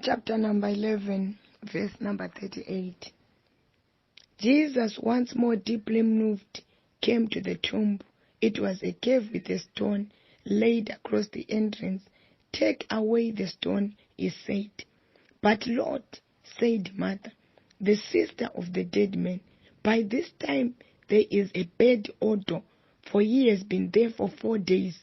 John chapter number 11, verse number 38. Jesus, once more deeply moved, came to the tomb. It was a cave with a stone laid across the entrance. "Take away the stone," he said. "But Lord," said Martha, the sister of the dead man, "by this time there is a bad odor, for he has been there for 4 days."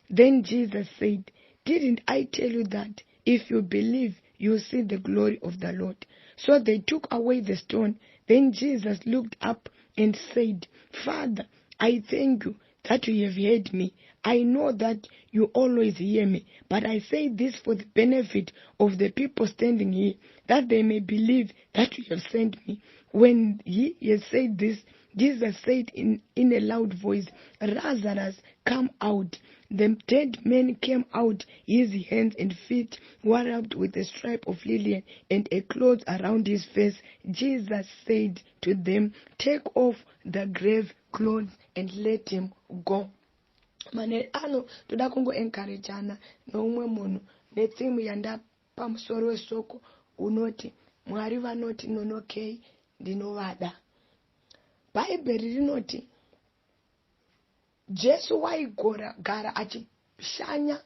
Then Jesus said, "Didn't I tell you that if you believe, you see the glory of the Lord?" So they took away the stone. Then Jesus looked up and said, "Father, I thank you that you have heard me. I know that you always hear me, but I say this for the benefit of the people standing here, that they may believe that you have sent me." When he had said this, Jesus said in a loud voice, "Lazarus, come out." The dead man came out, his hands and feet were wrapped with a stripe of linen and a cloth around his face. Jesus said to them, "Take off the grave clothes and let him go." Manheru ano toda kungoencouragana noumwe munhu netheme yandapa musoro wesoko unoti Mwari vanoti nonokei ndinovada. Bhaibheri rinoti Jesu waigora gara achishanya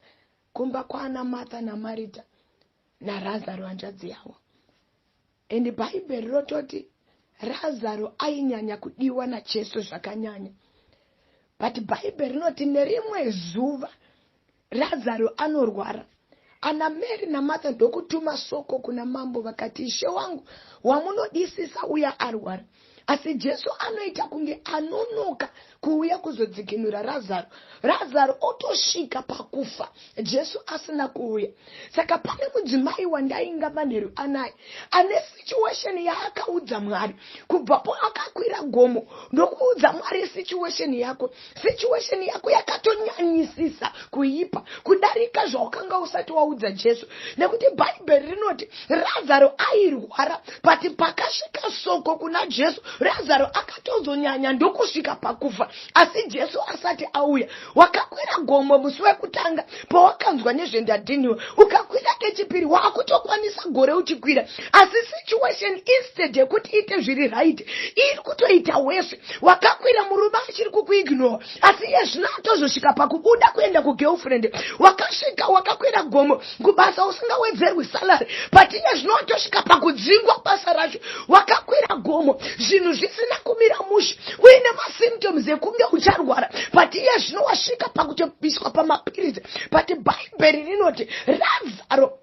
kumba kwaana Martha naMarita naRazaro hanzvadzi yavo. And Bhaibheri rototi Razaro ainyanya kudiwa naJesu zvakanyanya. But Bhaibheri rinoti nerimwe zuva Razaro anorwara. Ana Mary naMartha ndokutuma soko kuna mambo vakati, "Ishe wangu, wamunodisisa uya arwara." Asi Jesu anoita kunge anonoka kuuya kuzodzikinura Razaro. Razaro otosvika pakufa Jesu asina kuuya. Saka pane mudzimai wandainga manheru anaya ane situation yaakaudza Mwari kubvapo akakwira gomo ndokuudza Mwari situation yako. Situation yako yakatonyanyisisa kuipa kudarika zvawakanga usati waudza Jesu, nekuti Bhaibheri rinoti Razaro airwara, but pakasvika soko kuna Jesu, Razaro akatozonyanya ndokusvika pakufa asi Jesu asati auya. Wakakwira gomo musi wekutanga pawakanzwa nezvendadhiniwa, ukakwira kechipiri, waakutokwanisa gore uchikwira, asi situation, instead yekuti ite zviri right, iri kutoita worse. Wakakwira murume achiri kukuignore, asi iye zvino atozosvika pakubuda kuenda kugirlfriend. Wakasvika wakakwira gomo kubasa usingawedzerwi salary, but iye zvino watosvika pakudzingwa basa racho. Wakakwira gomo zvinhu zvisina kumira mushe, uine masymptoms ekunge ucharwara, but iye zvino wasvika pakutobviswa pamapiritsi. But Bhaibheri rinoti Razaro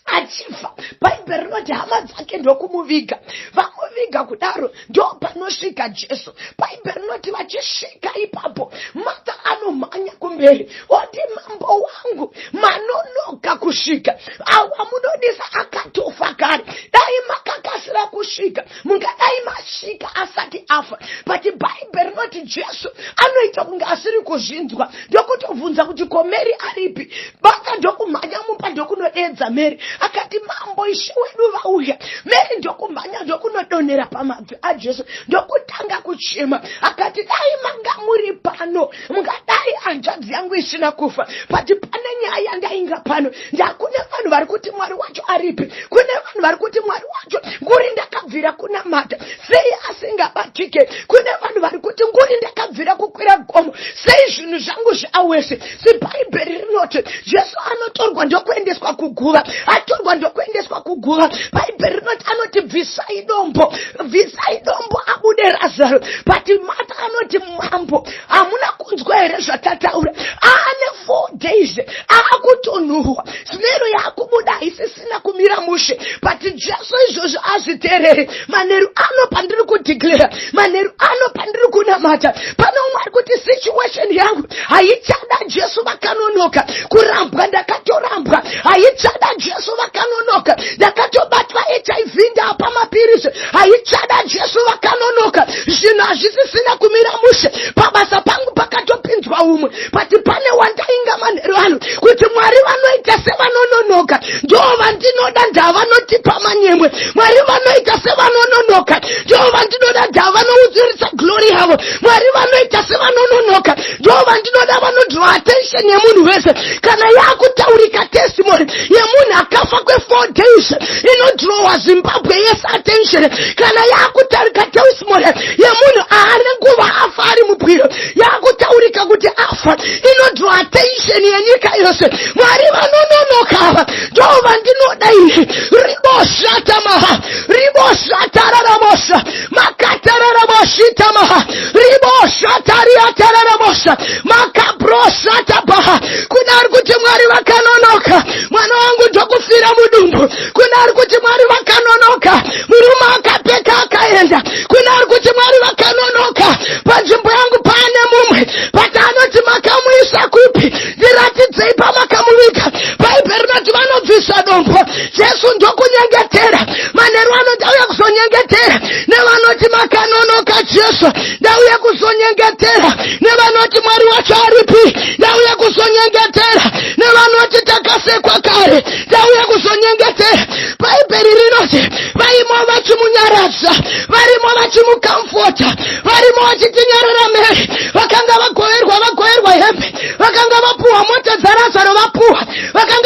achifa, Bhaibheri rinoti hama dzake ndokumuviga. Vamuviga kudaro, ndo panosvika Jesu. Bhaibheri rinoti vachisvika ipapo, Martha anomhanya kumberi oti, "Mambo wangu, manonoka kusvika. Awa munodisa akatofa kare. Dai makakasira kusvika, mungadai masvika asati afa." But Bhaibheri rinoti Jesu anoita kunge asiri kuzvinzwa, ndokutobvunza kuti, "Ko Mary aripi?" Martha ndokumhanya mumba ndokunodedza Mary, akati, "Mambo, Ishe wedu vauya." Mary ndokumhanya ndokunodonhera pamabvi aJesu ndokutanga kuchema, akati, "Dai manga muri pano, mungadai hanzvadzi yangu isina kufa. But pane nyaya yandainga pano. Ndakune vanhu vari kuti Mwari wacho aripi? Kune vanhu vari kuti Mwari wacho nguri ndakabvira kunamata sei asingabatike? Kune vanhu vari kuti nguri ndakabvira kukwira gomo sei zvinhu zvangu zviawese?" Sebhaibheri rinoti Jesu anotorwa ndokuendeswa kuguva. Atorwa ndokuendeswa kuguva, Bhaibheri rinoti anoti, "Bvisai dombo, bvisai dombo abude Razaro." But Martha anoti, "Mambo, hamuna kunzwa here zvatataura? Aane 4 days, aakutonhuhwa, smell yaakubuda haisisina kumira mushe." But Jesu izvozvo azviteerere. Manheru ano pandiri kudeclare, manheru ano pandiri kunamata, pane umwe ari kuti, "Situation yangu haichada Jesu vakanonoka. Kurambwa ndakatorambwa, haichada Jesu vakanonoka. Ndakatobatwa HIV, ndapa mapirisi, haichada Jesu vakanonoka. Zvinhu hazvisisina kumira mushe. Pabasa pangu pakatopinzwa umwe." But pane wandainga manheru ano kuti Mwari vanoita sevanononoka ndo vandinoda, ndavanotipa manyemwe. Mwari vanoita sevanononoka ndo vandinoda, ndavanoudzirisa glory. stori yavo. Mwari vanoita sevanononoka ndo vandinoda, vanodraw attention yemunhu wese. Kana yakutaurika testimony yemunhu akafa kwe4 days, inodrowa Zimbabwe yese attention. Kana yakutaurika testimony yemunhu aane nguva afa ari mubwiro, yakutaurika kuti afa, inodraw attention yenyika yose. Mwari vanononoka ava ndo vandinoda ini. Riboshatamaha, riboshatararamosa, makatararamoshitamaha, riboshatariatararamosa, makabrosatabaha. Kuna ari kuti Mwari vakanonoka, mwana wangu ndokufira mudumbu. Kuna ari kuti Mwari vakanonoka, murume akapeka akaenda. Kuna ari kuti Mwari vakanonoka, panzvimbo yangu paane mumwe, but anoti, "Makamuisa kupi? Ndiratidzei pamakamuviga." Bhaibheri rinoti vanobvisa dombo, Jesu ndokunyengetera. Manheru ano ndauya kuzonyengetera nevanoti makanonoka, Jesu. Ndauya kuzonyengetera nevanoti Mwari wacho aripi. Ndauya kuzonyengetera nevanoti takasekwa kare. Ndauya kuzonyengetera. Bhaibheri rinoti vaimo vachimunyaradza, varimo vachimucomforta, varimo vachitinyarara Mary. Vakanga vagoverwa, vagoverwa hembe, vakanga vapuhwa mota dzaRazaro, vapuhwa, vakanga